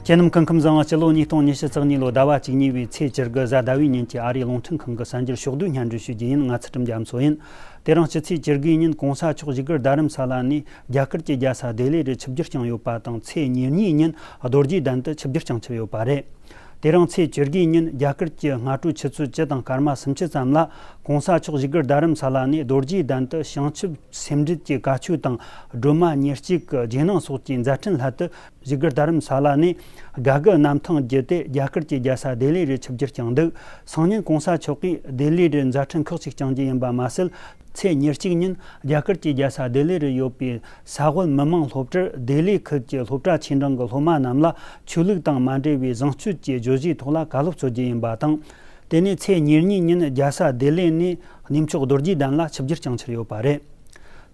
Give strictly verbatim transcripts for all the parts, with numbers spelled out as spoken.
ཁྱེད་རྣམས་སྐུ་ཁམས་བཟང་། སྤྱི་ལོ་ཉིས་སྟོང་ཉི་ཤུ་རྩ་གཉིས་ལོ་ཟླ་བ་བཅུ་གཉིས་པའི་ཚེས་བཅུ་དགུ་གཟའ་ཟླ་བའི་ཉིན་གྱི་ཨ་རིའི་རླུང་འཕྲིན་ཁང་གི་གསར་འགྱུར་ཕྱོགས་བསྡུས་སྙན་སྒྲོན་ཞུ་རྒྱུ་ཡིན། ང་ཚུལ་ཁྲིམས་རྒྱ་མཚོ་ཡིན། དེ་རིང་སྤྱི་ཚེས་བཅུ་དགུ་ཉིན་གོང་ས་མཆོག་བཞུགས་སྒར་རྡ་རམ་ས་ལ་ནས་རྒྱ་གར་གྱི་རྒྱལ་ས་ལྡི་ལི་རུ་ཆིབས་བསྒྱུར་བསྐྱངས་ཡོད་པ་དང་། ཚེས་ཉེར་གཉིས་ཉིན་རྡོ་རྗེ་གདན་དུ་ཆིབས་བསྒྱུར་བསྐྱངས་ཆིབས་ཡོད་པ་རེད། དེ་རིང་ཚེས་བཅུ་དགུ་ཉིན་རྒྱ་གར་གྱི་སྔ་དྲོའི་ཆུ་ཚོད་བཅུ་དང་སྐར་མ་སུམ་ཅུ་ཙམ་ལ་གོང་ས་མཆོག་བཞུགས་སྒར་རྡ་རམ་ས་ལ་ནས་རྡོ་རྗེ་གདན་དུ་བྱང་ཆུབ་སེམས་འགྲེལ་གྱི་བཀའ་ཆོས་དང་སྒྲོལ་མ་ཉེར་གཅིག་གི་རྗེས་གནང་སོགས་ཀྱི་མཛད་འཕྲིན་སླད་དུ། བཞུགས་སྒར་རྡ་རམ་ས་ལ་ནས་དགའ་དགའི་གནམ་ཐང་བརྒྱུད་དེ་རྒྱ་གར་གྱི་རྒྱལ་ས་ལྡི་ལི་རུ་ཆིབས་བསྒྱུར་བསྐྱངས་འདུག་སང་ཉིན་གོང་ས་མཆོག་གིས་ལྡི་ལི་རུ་མཛད་འཕྲིན་ཁག་ཅིག་བསྐྱང་རྒྱུ་ཡིན་པ་མ་ཟད། ཚེས་ཉེར་གཅིག་ཉིན་རྒྱ་གར་གྱི་རྒྱལ་ས་ལྡི་ལི་རུ་ཡོད་པའི་ས་དབལ་མི་དམངས་སློབ་གྲྭར་ལྡི་ལི་ཁུལ་གྱི་སློབ་གྲྭ་ཆེ་འབྲིང་གི་སློབ་མ་རྣམས་ལ་ཆོས་ལུགས་དང་མ་འབྲེལ་བའི་བཟང་སྤྱོད་ཀྱི་བརྗོད་གཞིའི་ཐོག་ལ་བཀའ་སློབ་སྩོལ་རྒྱུ་ཡིན་པ་དང་། དེ་ནས་ཚེས་ཉེར་གཉིས་ཉིན་རྒྱལ་ས་ལྡི་ལི་ནས་གནས་མཆོག་རྡོ་རྗེ་གདན་ལ་ཆིབས་བསྒྱུར་བསྐྱངས་འཆར་ཡོད་པ་རེད།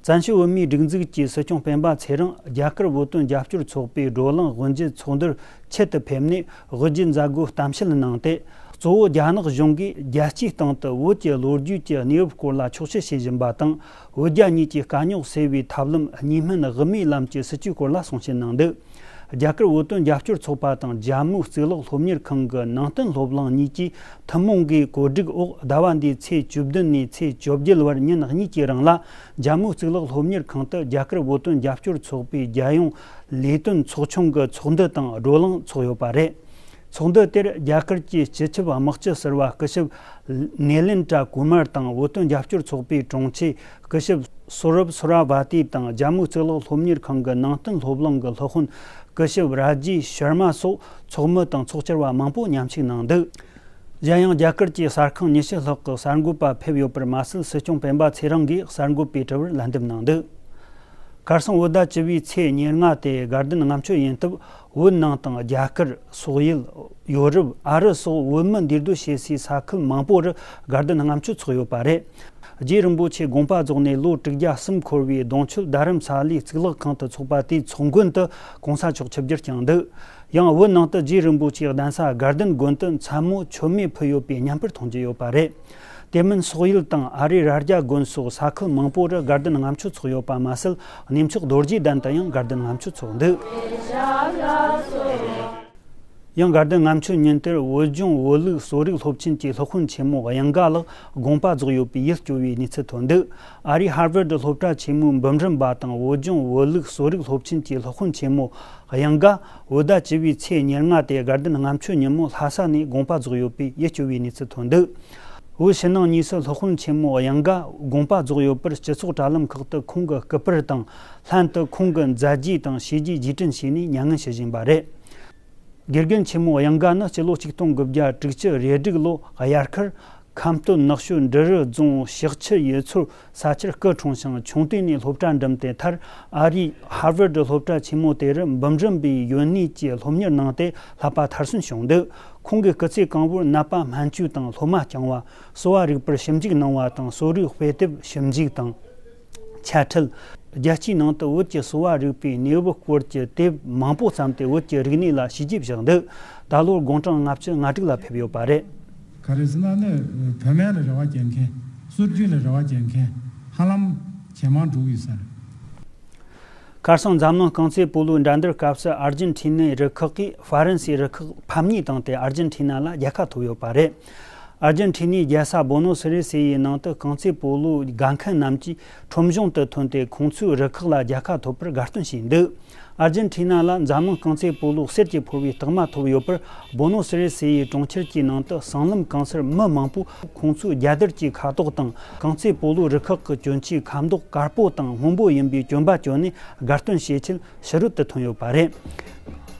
བཙན་བྱོལ་བོད་མིའི་སྒྲིག་འཛུགས་ཀྱི་སྲིད་སྐྱོང་སྤེན་པ་ཚེ་རིང་རྒྱ་གར་བོད་དོན་རྒྱབ་སྐྱོར་ཚོགས་པའི་བགྲོ་གླེང་དབུ་འབྱེད་ཚོགས་འདུར་ཆེད་དུ་ཕེབས་ནས་དབུ་འབྱེད་མཛད་སྒོའི་གཏམ་བཤད་གནང་སྟེ། གཙོ་བོ་རྒྱ་ནག་གཞུང་གིས་རྒྱལ་སྤྱིའི་སྟེང་དུ་བོད་ཀྱི་ལོ་རྒྱུས་ཀྱི་གནས་བབ་སྐོར་ལ་འཁྱོག་བཤད་བྱེད་བཞིན་པ་དང་། བོད་རྒྱ་གཉིས་ཀྱི་དཀའ་རྙོག་སེལ་བའི་ཐབས་ལམ་གཉིས་སྨན་དབུ་མའི་ལམ་གྱི་སྲིད་ཇུས་སྐོར་ལ་གསུང་བཤད་གནང་འདུག་རྒྱ་གར་བོད་དོན་རྒྱབ་སྐྱོར་ཚོགས་པ་དང་ཇམ་མུའི་གཙུག་ལག་སློབ་གཉེར་ཁང་གི་ནང་བསྟན་སློབ་གླིང་གཉིས་ཀྱིས་ཐུན་མོང་གི་གོ་སྒྲིག་འོག་ཟླ་བ་འདིའི་ཚེས་བཅུ་བདུན་ནས་ཚེས་བཅོ་བརྒྱད་བར་ཉིན་གཉིས་ཀྱི་རིང་ལ་ཇམ་མུའི་གཙུག་ལག་སློབ་གཉེར་ཁང་དུ་རྒྱ་གར་བོད་དོན་རྒྱབ་སྐྱོར་ཚོགས་པའི་རྒྱལ་ཡོངས་ལས་དོན་ཚོགས་ཆུང་གི་ཚོགས་འདུ་དང་བགྲོ་གླེང་འཚོགས་ཡོད་པ་རེད། ཚོགས་འདུ་དེར་རྒྱ་གར་གྱི་སྤྱི་ཁྱབ་དམག་སྤྱི་ཟུར་པ་སྐུ་ཞབས་ནེ་ལེན་ཏྲ་ཀུ་མར་དང་། བོད་དོན་རྒྱབ་སྐྱོར་ཚོགས་པའི་དྲུང་ཆེ་སྐུ་ཞབས་སོ་རབ་སོ་ར་བ་ཏི་དང་། ཇམ་མུའི་གཙུག་ལག་སློབ་གཉེར་ཁང་གི་ནང་བསྟན་སློབ་གླིང་གི་སློབ་དཔོན་སྐུ་ཞབས་ར་ཇི་ཤར་མ་སོགས་ཚོགས་མི་དང་ཚོགས་བཅར་བ་མང་པོ་མཉམ་ཞུགས་གནང་འདུག་གཞན་ཡང་རྒྱ་གར་གྱི་གསར་ཁང་ཉི་ཤུ་ལྷག་གི་གསར་འགོད་པ་ཕེབས་ཡོད་པར་མ་ཟད། སྲིད་སྐྱོང་སྤེན་པ་ཚེ་རིང་གིས་གསར་འགོད་པའི་དྲི་བར་ལན་འདེབས་གནང་འདུག་ཁ་སང་བོད་ཟླ་བཅུ་བའི་ཚེས་ཉེར་ལྔ་སྟེ་དགའ་ལྡན་ལྔ་མཆོད་ཡིན་སྟབས། བོད་ནང་དང་རྒྱ་གར། སོག་ཡུལ། ཡོ་རོབ། ཨ་རི་སོགས་བོད་མི་འདུས་སྡོད་བྱེད་སའི་ས་ཁུལ་མང་པོ་རུ་དགའ་ལྡན་ལྔ་མཆོད་འཚོགས་ཡོད་པ་རེད། རྗེ་རིན་པོ་ཆེ་དགོངས་པ་རྫོགས་ནས་ལོ་དྲུག་བརྒྱ་གསུམ་འཁོར་བའི་གདུང་མཆོད་རྡ་རམ་ས་ལའི་གཙུག་ལག་ཁང་དུ་འཚོགས་པ་དེའི་ཚོགས་མགོན་དུ་གོང་ས་མཆོག་ཆིབས་བསྒྱུར་བསྐྱངས་འདུག་ཡང་བོད་ནང་དུ་རྗེ་རིན་པོ་ཆེའི་གདན་ས་དགའ་ལྡན་དགོན་དུ་མཚན་མོ་མཆོད་མེ་ཕུལ་ཡོད་པའི་བརྙན་པར་མཐོང་རྒྱུ་ཡོད་པ་རེད། དེ་མིན་སོག་ཡུལ་དང་ཨ་རིའི་རྭ་རྒྱ་དགོན་སོགས་ས་ཁུལ་མང་པོ་རུ་དགའ་ལྡན་ལྔ་མཆོད་འཚོགས་ཡོད་པ་མ་ཟད། གནས་མཆོག་རྡོ་རྗེ་གདན་དུ་ཡང་དགའ་ལྡན་ལྔ་མཆོད་འཚོགས་འདུག་ཡང་དགའ་ལྡན་ལྔ་མཆོད་ཉིན་དེར་བོད་ལྗོངས་བོད་ལུགས་གསོ་རིག་སློབ་ཆེན་གྱི་སློབ་དཔོན་ཆེན་མོ་གཡང་དགའ་ལགས་དགོངས་པ་རྫོགས་ཡོད་པའི་ཡིད་སྐྱོ་བའི་གནས་ཚུལ་ཐོན་འདུག་ཨ་རིའི་ཧར་ཝར་སློབ་གྲྭ་ཆེན་མོའི་འབུམ་རམས་པ་དང་བོད་ལྗོངས་བོད་ལུགས་གསོ་རིག་སློབ་ཆེན་གྱི་སློབ་དཔོན་ཆེན་མོ་གཡང་དགའ། བོད་ཟླ་བཅུ་བའི་ཚེས་ཉེར་ལྔ་སྟེ་དགའ་ལྡན་ལྔ་མཆོད་ཉིན་མོ་ལྷ་ས་ནས་དགོངས་པ་རྫོགས་ཡོད་པའི་ཡིད་སྐྱོ་བའི་གནས་ཚུལ་ཐོན་འདུག་བོད་ཕྱི་ནང་གཉིས་སུ་སློབ་དཔོན་ཆེན་མོ་གཡང་དགའ་དགོངས་པ་རྫོགས་ཡོད་པར་སྤྱི་ཚོགས་དྲ་ལམ་ཁག་ཏུ་ཁོང་གི་སྐུ་པར་དང་། ལྷན་དུ་ཁོང་གི་མཛད་རྗེས་དང་བྱས་རྗེས་རྗེས་དྲན་བྱས་ནས་མྱ་ངན་ཞུ་བཞིན་པ་རེད། དགེ་རྒན་ཆེན་མོ་གཡང་དགའ་ནི་སྤྱི་ལོ་ཆིག་སྟོང་དགུ་བརྒྱ་དྲུག་ཅུ་རེ་དྲུག་ལོ་དབྱར་ཁར་ཁམས་སྟོད་ནགས་ཤོད་འབྲི་རུ་རྫོང་ཤག་ཆུ་ཡུལ་ཚོར་ས་ཆར་སྐུ་འཁྲུངས་ཤིང་། ཆུང་དུས་ནས་སློབ་གྲྭ་འགྲིམས་ཏེ། མཐར་ཨ་རིའི་ཧར་ཝར་སློབ་གྲྭ་ཆེན་མོ་དེ་རུ་འབུམ་རམས་པའི་ཡོན་གནས་ཀྱི་སློབ་གཉེར་གནང་སྟེ་བསླབ་པ་མཐར་སོན་བྱུང་འདུག་ཁོང་གི་སྐུ་ཚེ་གང་བོར་ནད་པ་སྨན་བཅོས་དང་སློབ་མ་བསྐྱངས་པ། གསོ་བ་རིག་པར་ཞིབ་འཇུག་གནང་བ་དང་། གསོ་རིག་དཔེ་དེབ་ཞིབ་འཇུག་དང་། ཆ་འཕྲུལ། རྒྱལ་སྤྱིའི་ནང་དུ་བོད་ཀྱི་གསོ་བ་རིག་པའི་གནས་བབ་སྐོར་གྱི་དེབ་མང་པོ་བརྩམས་ཏེ། བོད་ཀྱི་རིག་གནས་ལ་བྱས་རྗེས་བཞག་འདུག་ད་ལོར་དགུང་གྲངས་ལྔ་བཅུ་ང་དྲུག་ལ་ཕེབས་ཡོད་པ་རེད། ག་རེ་ཟེར་ན་ནི། བོད་སྨན་ལ་རེ་བ་བྱེད་མཁན། སྲོལ་རྒྱུན་ལ་རེ་བ་བྱེད་མཁན་ཧ་ལམ་ཇེ་མང་འགྲོ་གི་ཡོད་ས་རེད། ཁ་སང་འཛམ་གླིང་རྐང་རྩེད་སྤོ་ལོའི་འགྲན་བསྡུར་སྐབས་སུ་ཨར་ཇེན་ཊི་ནའི་རུ་ཁག་གིས་ཧྥ་རན་སིའི་རུ་ཁག་ཕམ་ཉེས་བཏང་སྟེ་ཨར་ཇེན་ཊི་ན་ལ་རྒྱལ་ཁ་ཐོབ་ཡོད་པ་རེད། ཨར་ཇེན་ཊི་ནའི་རྒྱལ་ས་བོ་ནོ་སི་རེ་སི་ཡི་ནང་དུ་རྐང་རྩེད་སྤོ་ལོའི་དགའ་མཁན་རྣམས་ཀྱིས་ཁྲོམ་གཞུང་དུ་ཐོན་ཏེ། ཁོང་ཚོའི་རུ་ཁག་ལ་རྒྱལ་ཁ་ཐོབ་པར་དགའ་སྟོན་བྱས་འདུག་ཨར་ཇེན་ཊི་ན་ལ་འཛམ་གླིང་རྐང་རྩེད་སྤོ་ལོའི་གསེར་གྱི་ཕུར་བའི་རྟགས་མ་ཐོབ་ཡོད་པར། བོ་ནོ་སི་རེ་སི་ཡི་གྲོང་ཁྱེར་གྱི་ནང་དུ་སྲང་ལམ་གང་སར་མི་མང་པོས་ཁོང་ཚོའི་རྒྱལ་དར་གྱི་ཁ་དོག་དང་། རྐང་རྩེད་སྤོ་ལོའི་རུ་ཁག་གི་གྱོན་ཆས་ཁ་མདོག་དཀར་པོ་དང་སྔོན་པོ་ཡིན་པའི་གྱོན་པ་གྱོན་ནས་དགའ་སྟོན་བྱེད་ཆེད་ཕྱི་རོལ་དུ་ཐོན་ཡོད་པ་རེད།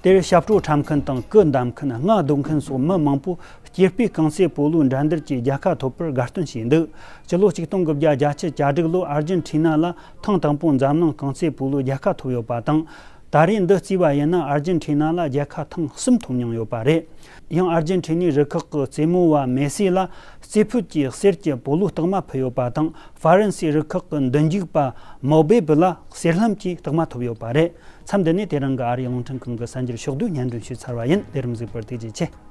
དེར་ཞབས་བྲོ་འཁྲབ་མཁན་དང་། སྐུ་བསྡམས་མཁན། རྔ་རྡུང་མཁན་སོགས་མི་མང་པོས་སྐྱེས་པའི་རྐང་རྩེད་སྤོ་ལོའི་འགྲན་བསྡུར་གྱི་རྒྱལ་ཁ་ཐོབ་པར་དགའ་སྟོན་བྱས་འདུག་སྤྱི་ལོ་ཆིག་སྟོང་དགུ་བརྒྱ་བརྒྱད་ཅུ་གྱ་དྲུག་ལོར་ཨར་ཇེན་ཊི་ན་ལ་ཐེངས་དང་པོ་འཛམ་གླིང་རྐང་རྩེད་སྤོ་ལོའི་རྒྱལ་ཁ་ཐོབ་ཡོད་པ་དང་། ད་རེས་འདི་བརྩིས་པ་ཡིན་ན་ཨར་ཇེན་ཊི་ན་ལ་རྒྱལ་ཁ་ཐེངས་གསུམ་ཐོབ་མྱོང་ཡོད་པ་རེད། ཡང་ཨར་ཇེན་ཊི་ནའི་རུ་ཁག་གི་རྩེད་མོ་བ་མེ་སི་ལ་རྩེ་ཕུད་ཀྱི་གསེར་གྱི་སྤོ་ལོའི་རྟགས་མ་ཕུལ་ཡོད་པ་དང་། ཧྥ་རན་སིའི་རུ་ཁག་གི་མདུན་རྒྱུག་པ་མོ་བེབ་ལ་གསེར་ལྷམ་གྱི་རྟགས་མ་ཐོབ་ཡོད་པ་རེད། མཚམས་འདི་ནས་དེ་རིང་གི་ཨ་རིའི་རླུང་འཕྲིན་ཁང་གི་གསར་འགྱུར་ཕྱོགས་བསྡུས་སྙན་སྒྲོན་ཞུས་ཚར་བ་ཡིན། ལས་རིམ་གཟིགས་པར་ཐུགས་རྗེ་ཆེ།